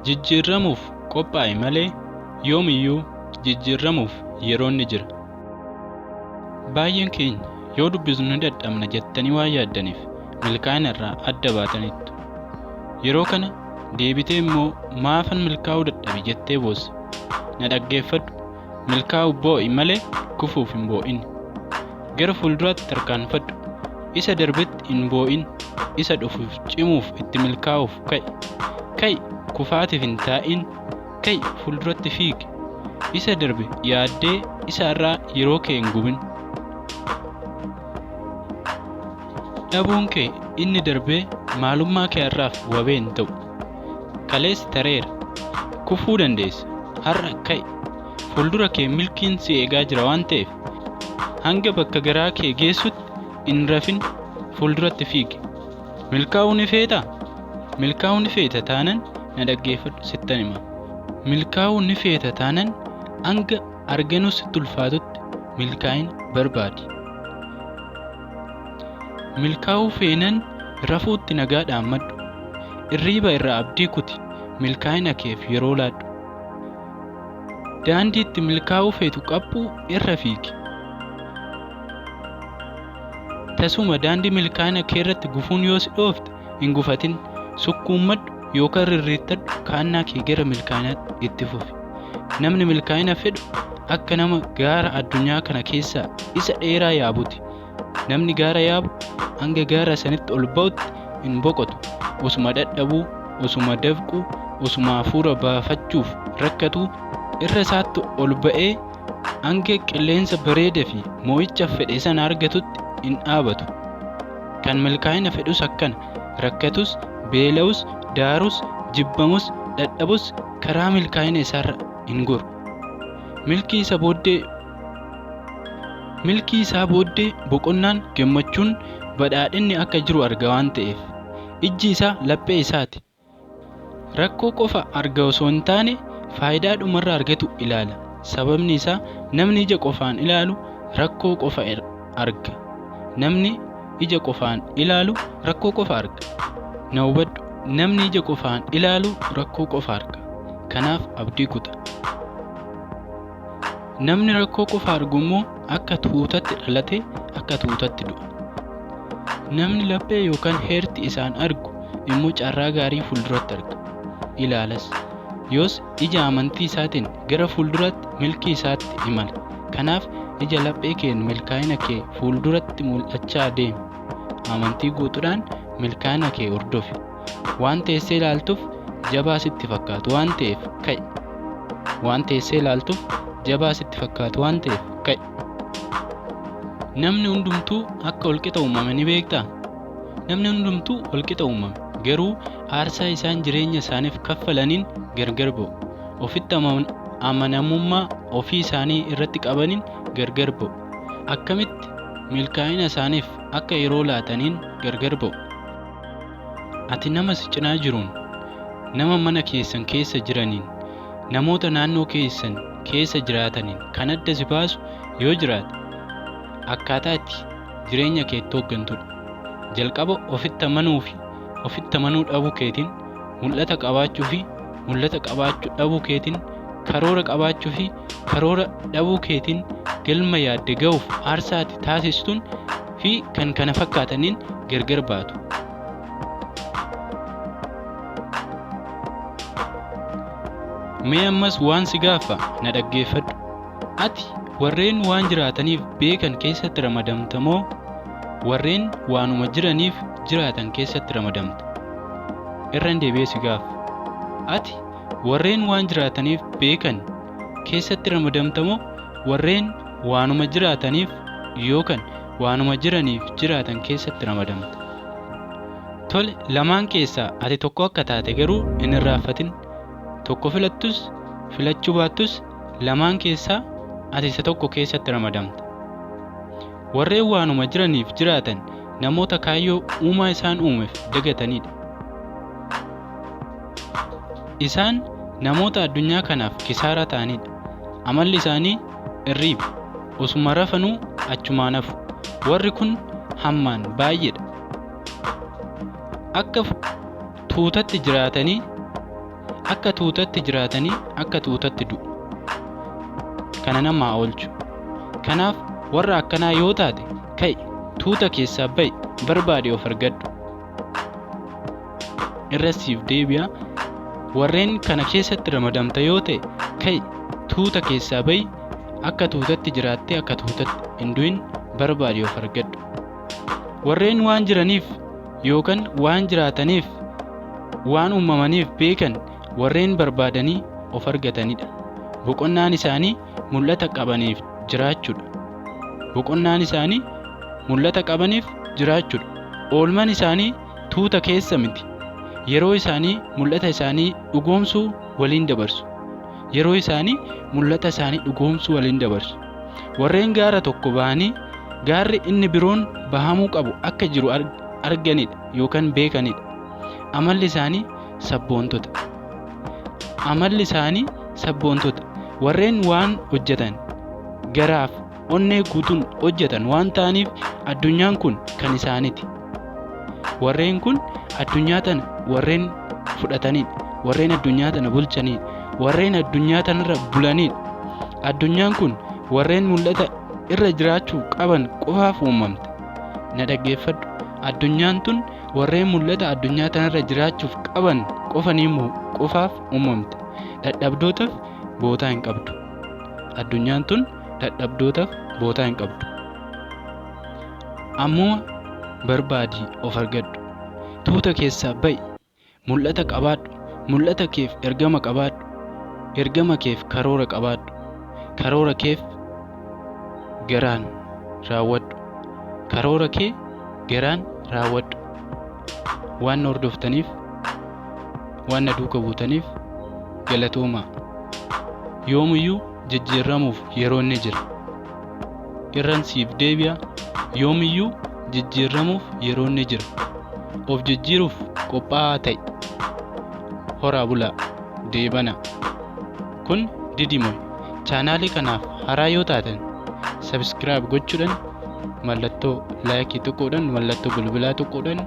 Jijjiirramuuf qophaa'i malee yoomiyyuu jijjiirramuuf yeroon ni jira. Baay'een keenya yoo dubbisnu ni dadhabna jettanii waan yaaddaniif milkaa'ina irraa adda baataniittu. Yeroo kana deebitee immoo maafan milkaa'uu dadhabe jettee boossa. Na dhaggeeffadhu, milkaa'uuf boo'i malee kufuuf hin boo'in. Gara fuulduraatti tarkaanfadhu. Isa darbetti hin boo'in. Isa dhufuuf cimuuf itti milkaa'uuf ka'i. Ka'i kufaatiif hin taa'in. Ka'i fuulduratti fiigi. Isa darbe yaaddee isa irraa yeroo kee hin gubin. Dhabuun kee inni darbee maalummaa kee har'aaf wabee hin ta'u. Kaleessi tareera. Kufuu dandeessa. Har'a ka'i. Fuuldura kee milkiin si eegaa jira waan ta'eef hanga bakka garaa kee geessutti hin rafin fuulduratti fiigi. Milkaa'uu ni feetaa? Milkaa'uu ni feeta taanan na dhaggeeffadhu sittan hima. Milkaa'uu ni feeta taanan hanga arganuu sitti ulfaatutti milkaa'ina barbaadi. Milkaa'uu feenan rafuutti nagaa dhaammadhu. Irriiba irraa abdii kuti milkaa'ina keef yeroo laadhu. Daandii itti milkaa'uu feetu qaphuu irra fiigi. Tasuma daandii milkaa'ina kee irratti gufuun yoo si dhoofte hin gufatin. Sukkuummadhu yookaan rirriittadhu kaannaa kee gara milkaa'inaatti itti fufi. Namni milkaa'ina fedhu akka nama gaara addunyaa kana keessaa isa dheeraa yaabuti. Namni gaara yaabu hanga gaara sanitti ol ba'utti hin boqotu. Osuma dadhabuu, osuma dafquu, osuma hafuura baafachuuf rakkatuu irra isaatti ol ba'ee hanga qilleensa bareedaa fi moo'icha fedhe sana argatutti hin dhaabatu. Kan milkaa'ina fedhus akkana. Rakkatus, beela'us, daarus, jibbamus, dadhabus karaa milkaa'ina isaarra hin goru. Milkii isa booddee Milkii isaa booddee boqonnaan, gammachuun, badhaadhinni akka jiru arga waan ta'eef. Ijji isaa laphee isaati. Rakkoo qofa arga osoo hin taane faayidaa dhumarra argatu ilaala. Sababni isaa namni ija qofaan ilaalu rakkoo qofa arga. Namni ija qofaan ilaalu rakkoo qofa arga. Na hubadhu, namni ija qofaan ilaalu rakkoo qofa arga. Kanaaf abdii kuta. Namni rakkoo qofa argu immoo akka tuutatti dhalatee akka tuutatti du'a. Namni laphee yookaan heerti isaan argu immoo carraa gaarii fuulduratti arga. Ilaalas. Yoos ija amantii isaatiin gara fuulduraatti milkii isaatti imala. Kanaaf ija laphee keen milkaa'ina kee fuulduratti mul'achaa deemi. Amantii guutuudhaan milkaa'ina kee hordofi. Waan teessee ilaaltuuf jabaa sitti fakkaatu waan ta'eef ka'i. Waan teessee ilaaltuuf jabaa sitti fakkaatu waan ta'eef ka'i. Namni hundumtuu akka walqixa uumame ni beektaa? Namni hundumtuu walqixa uumame. Garuu aarsaa isaan jireenya isaaniif kaffalaniin gargar ba'u. Ofitti amanamummaa ofii isaanii irratti qabaniin gargar ba'u. Akkamitti milkaa'ina isaaniif akka yeroo laataniin gargar ba'u. Ati nama si cinaa jiruun, nama mana keessan keessa jiraniin, namoota naannoo keessan keessa jiraataniin kan adda si baasu yoo jiraate akkaataa itti jireenya kee itti hooggantudha. Jalqaba ofitti amanuu fi ofitti amanuu dhabuu keetiin, mul'ata qabaachuu fi mul'ata qabaachuu dhabuu keetiin, karoora qabaachuu fi karoora dhabuu keetiin galma yaadde ga'uuf aarsaa ati taasistuun fi kan kana fakkaataniin gargar baatu. Mee ammas waan si gaaffa na dhaggeeffadhu. Ati warreen waan jiraataniif beekan keessatti ramadamta moo warreen waanuma jiraniif jiraatan keessatti ramadamta? Irran deebi'ee si gaaffa. Ati warreen waan jiraataniif beekan keessatti ramadamta moo warreen waanuma jiraataniif yookaan waanuma jiraniif jiraatan keessatti ramadamta? Tole lamaan keessaa ati tokko akka taate garuu hin irraanfatin. Tokko filattus filachuu baattus lamaan keessaa ati isa tokko keessatti ramadamta. Warreen waanuma jiraniif jiraatan namoota kaayyoo uumaa isaan uumeef dagatanidha. Isaan namoota addunyaa kanaaf kisaaraa ta'anidha. Amalli isaanii irriiba. Osuma rafanuu achumaan hafu. Warri kun hammaan baay'eedha. Akka tuutatti jiraatanii Akka tuutatti jiraatanii akka tuutatti du'u. Kana nama haa oolchu. Kanaaf warra akkanaa yoo taate ka'i, tuuta keessaa ba'i, barbaadi of argadhu. Irra siif deebi'a. Warreen kana keessatti ramadamta yoo ta'e ka'i, tuuta keessaa ba'i, akka tuutatti jiraattee akka tuutatti hin du'in, barbaadi of argadhu. Warreen waan jiraniif yookaan waan jiraataniif waan uumamaniif beekan warreen barbaadanii of argatanidha. Boqonnaan isaanii mul'ata qabaniif jiraachuudha. Boqonnaan isaanii mul'ata qabaniif jiraachuudha. Oolmaan isaanii tuuta keessa miti. Yeroo isaanii mul'ata isaanii dhugoomsuu waliin dabarsu. Yeroo isaanii mul'ata isaanii dhugoomsuu waliin dabarsu. Warreen gaara tokko bahanii gaarri inni biroon bahamuu qabu akka jiru arganidha yookaan beekanidha. Amalli isaanii sabboontota. Amalli isaanii sabboontota. Warreen waan hojjetan garaaf onnee guutuun hojjetan waan ta'aniif addunyaan kun kan isaaniiti. Warreen kun addunyaa tana warreen fudhatanidha. Warreen addunyaa tana bulchanidha. Warreen addunyaa tanarra bulanidha. Addunyaan kun warreen mul'ata irra jiraachuu qaban qofaaf uumamte. Na dhaggeeffadhu. Addunyaan tun warreen mul'ata addunyaa tanarra jiraachuuf qaban qofaaf uumamte. Dadhabdootaaf bootaa hin qabdu. Addunyaan tun dadhabdootaaf bootaa hin qabdu. Ammuma barbaadii of argadhu. Tuuta keessaa ba'i. Mul'ata qabaadhu. Mul'ata keef ergama qabaadhu. Ergama keef karoora qabaadhu. Karoora keef garaan raawwadhu. Karoora kee garaan raawwadhu. Waan na hordoftaniif, waan na duuka buutaniif galatoomaa. Yoomiyyuu jijjiiramuuf yeroon ni jira. Irran siif deebi'a. Yoomiyyuu jijjiiramuuf yeroon ni jira. Of jijjiiruuf qophaa'aa ta'i. Horaa bulaa. Deebana. Kun Didimoy. Chaanaalii kanaaf haaraa yoo taatan subscribe gochuudhaan, mallattoo like tuquudhaan, mallattoo bilbilaa tuquudhaan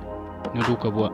nu duuka bu'a.